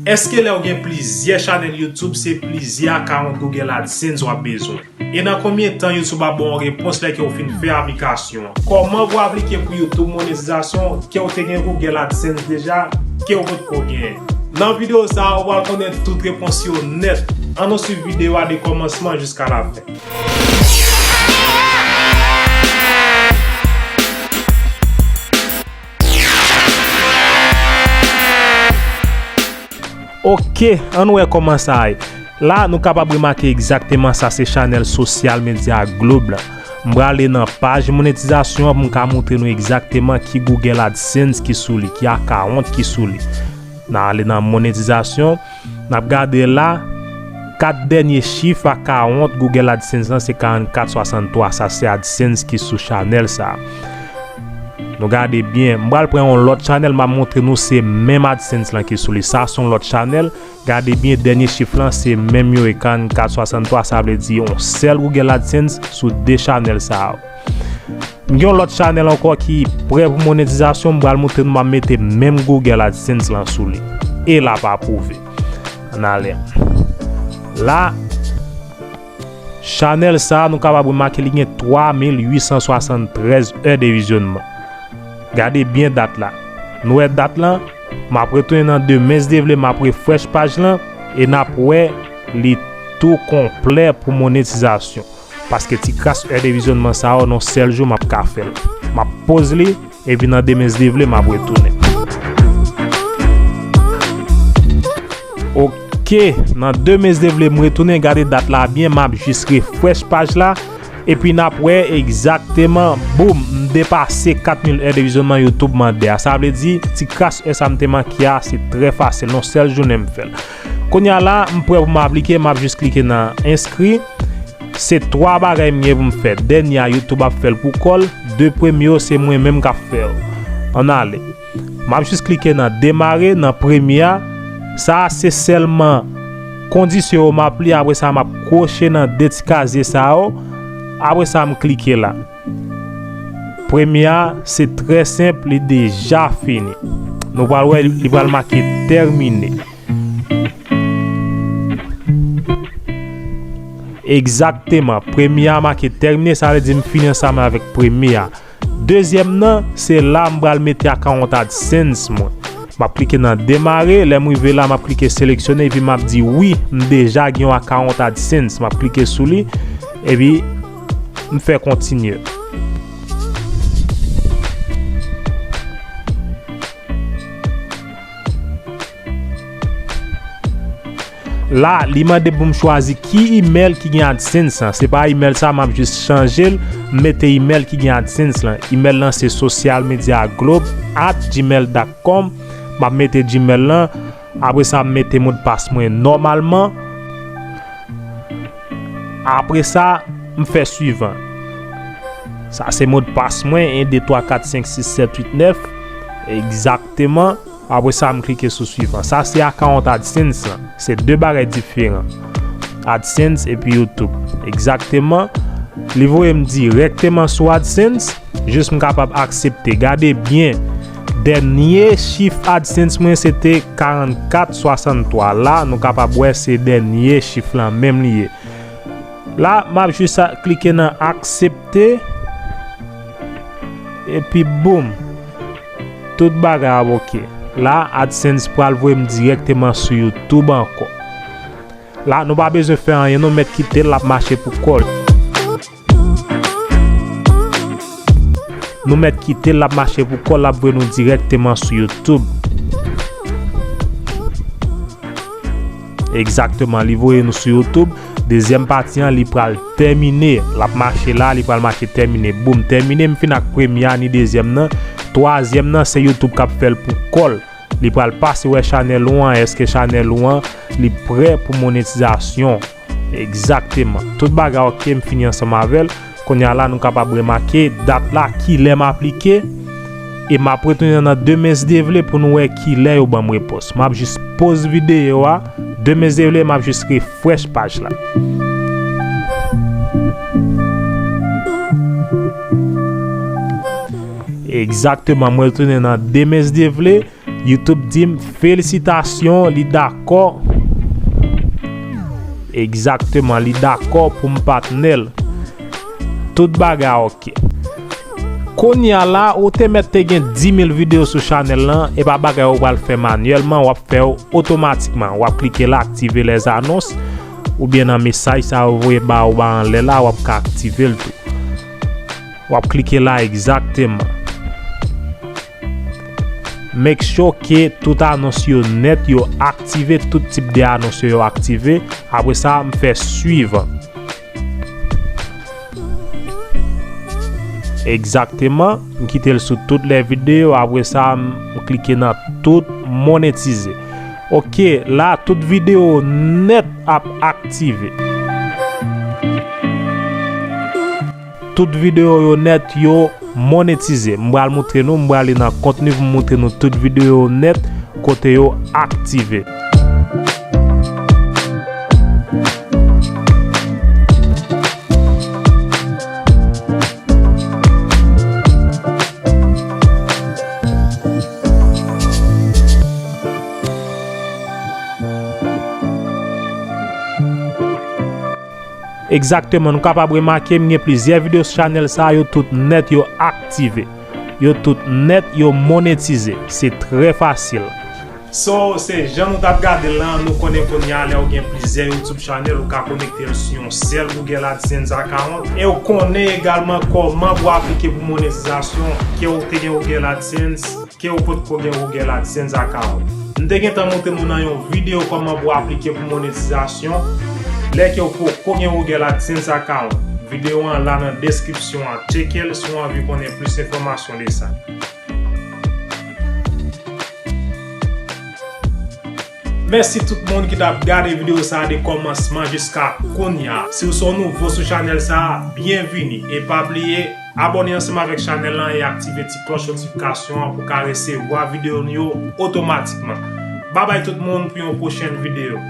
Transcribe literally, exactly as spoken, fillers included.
Èske lè w gen plizyè chanèl YouTube, se plizyè akawont Google AdSense w ap bezwen? E nan konbyen tan YouTube ap ba w yon repons lè ke w fin fè aplikasyon an? Kòman pou w aplike pou YouTube monetizasyon ke w te gen Google AdSense deja, ke w potko genyen? Nan videyo sa a, ou pral konnen tout repons yo nèt. Ann nou swiv videyo a de kòmansman jiska lafen. Ok, ann wè kòman sa ye. La, nou kapab remake egzakteman sa se chanèl sosyal medya Globe la. M prale nan paj monetizasyon an pou m ka montre nou egzakteman ki Google AdSense ki sou li, ki akawont ki sou li. N a ale nan monetizasyon, n ap gade la, kat dènye chif akawont Google AdSense lan se karannkat swasanntwa, sa se AdSense ki sou chanèl sa. Nou gade byen, m pral pran yon lòt chanèl, m ap montre nou se menm AdSense lan ki sou li. Sa se yon lòt chanèl, gade byen dènye chif lan, se menm yo e karannkat swasanntwa, sa vle di yon sèl Google AdSense sou de chanèl sa yo. M gen yon lòt chanèl ankò ki prè pou monetizasyon, m pral montre nou m ap mete menm Google AdSense lan sou li. E l ap apwouve. Ann ale. La, chanèl sa a, nou kapab remake li gen twa mil uit san swasanntrèz è de vizyònman. Gade byen dat la. Nou wè dat lan? M ap retounen nan demen si Dye vle, m ap refresh paj lan e n ap wè li tou konplè pou monetizasyon. Paske ti kras è de vizyònman sa yo, nan sèl jou m ap ka fè l. M ap poz li, epi nan demen si Dye vle, m ap retounen. Ok, nan demen si Dye vle, m retounen, gade dat la byen, m ap jis refresh paj la, epi n ap wè egzakteman, boum, m depase kat mil è de vizyònman YouTube mande a. Sa vle di, ti kras è sa m te manke a, se trè fasil, nan sèl jounen m fè l. Kounye a la, m prè pou m aplike, m ap jis klike nan enskri. Se twa bagay m gen pou m fè. Dènye a, YouTube ap fè l pou kò l. De premye yo, se mwen menm k ap fè yo. Ann ale. M ap jis klike nan demare, nan premye a. Sa a se sèlman kondisyon yo m ap li. Apre sa, m ap kwoche nan de ti kazye sa yo. Apre sa, m klike la. Premye a, se trè senp, li deja fini. Nou pral wè, li pral make tèmine. Egzakteman. Premye a make tèmine, sa vle di m fini ansanm avèk premye a. Dezyèm nan, se la m pral mete akawont AdSense mwen. M ap klike nan demare, lè m rive la, m ap klike seleksyone, epi m ap di wi, m deja gen yon akawont AdSense. M ap klike sou li, epi m fè kontinye. La, li mande pou m chwazi ki email ki gen AdSense lan. Se pa email sa, m ap jis chanje l, m mete email ki gen AdSense lan. Email lan se sosyalmedyaglobe at gmail dot com. M ap mete Gmail lan. Apre sa, m mete modpas mwen nòmalman. Apre sa, m fè swivan. Sa se modpas mwen, en, de, twa, kat, senk, sis, sèt, uit, nèf. Egzakteman. Apre sa, m klike sou swivan. Sa se akawont AdSense lan. Se de bagay diferan. AdSense epi YouTube. Egzakteman. Li voye m dirèkteman sou AdSense. Jis m kapab aksepte. Gade byen. Dènye chif AdSense mwen se te karannkat swasanntwa. La, nou kapab wè se dènye chif lan menm li ye. La, m ap jis a-, klike nan aksepte. Epi boum. Tout bagay ap ok. La, AdSense pral voye m dirèkteman sou YouTube ankò. La, nou pa bezwen fè anyen, nou mèt kite l, l ap mache pou kò l. Nou mèt kite l, l ap mache pou kò l, l ap voye nou dirèkteman sou YouTube. Egzakteman, li voye nou sou YouTube. Dezyèm pati an, li pral tèmine. L ap mache la, li pral mache tèmine. Boum, tèmine, m fin ak premye a, ni dezyèm nan. Twazyèm nan, se YouTube k ap fè l pou kò l. Li pral pase wè chanèl ou an, èske chanèl ou an, li prè pou monetizasyon. Egzakteman. Tout bagay ok, m fini ansanm avè l. Kounye a la, nou kapab remake dat la, kilè m aplike. E m ap retounen nan demen si Dye vle pou nou wè kilè yo ban m repons. M ap jis poz videyo a. Demen si Dye vle, m ap jis refresh paj la. Egzakteman, mwen retounen nan demen si Dye vle. YouTube di m felisitasyon, li dakò. Egzakteman, li dakò pou m patnè l. Tout bagay oke. Kounye a la, ou te mèt te gen dis mil videyo sou chanèl lan, e pa bagay ou pral fè manyèlman, w ap fè yo otomatikman. W ap klike la, aktive les annonces, oubyen nan mesaj sa yo voye ba ou ba anlè la, w ap ka aktive l tou. W ap klike la egzakteman. Make sure ke tout anons yo nèt, yo aktive, tout tip de anons yo, yo aktive. Apre sa, m fè suivant. Egzakteman, m kite l sou tout lè videyo, apre sa, m klike nan tout monetize. Oke, la, tout videyo nèt ap aktive. Tout videyo yo nèt yo monetize. M pral montre nou, m prale nan kontni pou m montre nou tout videyo yo nèt kote yo aktive. Egzakteman, nou kapab remake m gen plizyè videyo sou chanèl sa, yo tout nèt yo aktive. Yo tout nèt yo monetize. Se trè fasil. So, se jan nou t ap gade l lan, nou konnen kounye a lè w gen plizyè YouTube channel, ou ka konekte l sou yon sèl Google AdSense account. E w konnen egalman kòman pou aplike pou monetizasyon, ke w te gen Google AdSense, ke w potko gen Google AdSense account. M te gentan montre nou nan yon videyo kòman pou aplike pou monetizasyon lè ke w poko gen Google AdSense account. Videyo an la nan deskripsyon an, tcheke l si w anvi konnen plis enfòmasyon de sa. Mèsi tout moun ki t ap gade videyo sa a de kòmansman jiska kounye a. Si w se yon nouvo sou chanèl sa a, byenvini. E pa bliye, abòne ansanm avèk chanèl lan e aktive ti klòch notifikasyon an pou w ka resevwa videyo nou yo otomatikman. Babay tout moun pou yon pwochèn videyo.